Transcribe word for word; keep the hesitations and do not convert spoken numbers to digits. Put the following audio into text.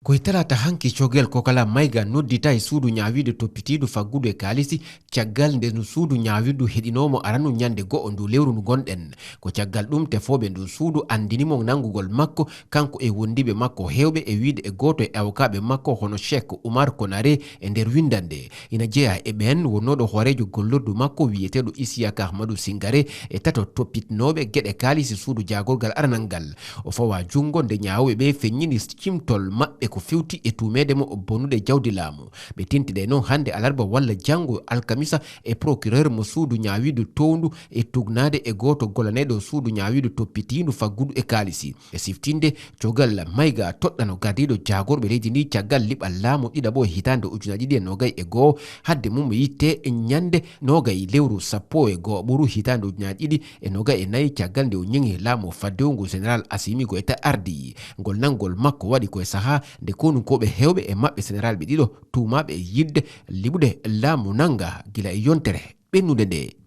Ko e talaata hanki cogel Kokala Mayga noddita e suudu ñaawiidu toppitiidu faggudu e kaalisi, caggal nde ndu suudu ñaawirdu heɗinoo mo aranu ñande go'o ndu lewru ndu ngonɗen. Ko caggal ɗum tefooɓe ndu suudu anndini mo nanngugol makko, kanko e wondiiɓe makko heewɓe, e wiyde e gooto e awokaaɓe makko hono Cheikh Oumar Konaré e nder winndannde. Ina jeyaa e ɓeen wonnooɗo hooreejo gollordu makko wiyeteeɗo Isiyaka Ahmadu Singare e tato toppitnooɓe geɗe kaalisi suudu jaagorgal aranal ngal. O fawa junngo nde ñaawɓe ɓe feññini cimtol maɓɓe ko fewti e tuumeede mo bonude jawdi laamu. Ɓe tintide noon hannde alarba walla janngo alkamisa e procureur mo suudu ñaawiidu towndu e tugnaade e gooto gollaneeɗo suudu ñaawiidu toppitiindu faggudu e kaalisi. E siftinde, cogal Mayga toɗɗano gardiiɗo jaagorɓe leydi ndi caggal liɓal laamu ɗiɗaɓo e hitaande ujunaaji ɗiɗi e noogay e goo, hadde mum yitte ñande noogay lewru sappo e goo ɓuru hitaande ujunaaji ɗiɗi e noogay e nayi, caggal nde o ñeŋi laamu faddewu ngu Général Assimi Goïta ardi. Ngol nanngol makko waɗi ko e sahaa nde konunkooɓe heewɓe e maɓɓe Général ɓe ɗiɗo tuumaaɓe e yiɗde liɓude laamu nannga gila e yontere ɓennude nde.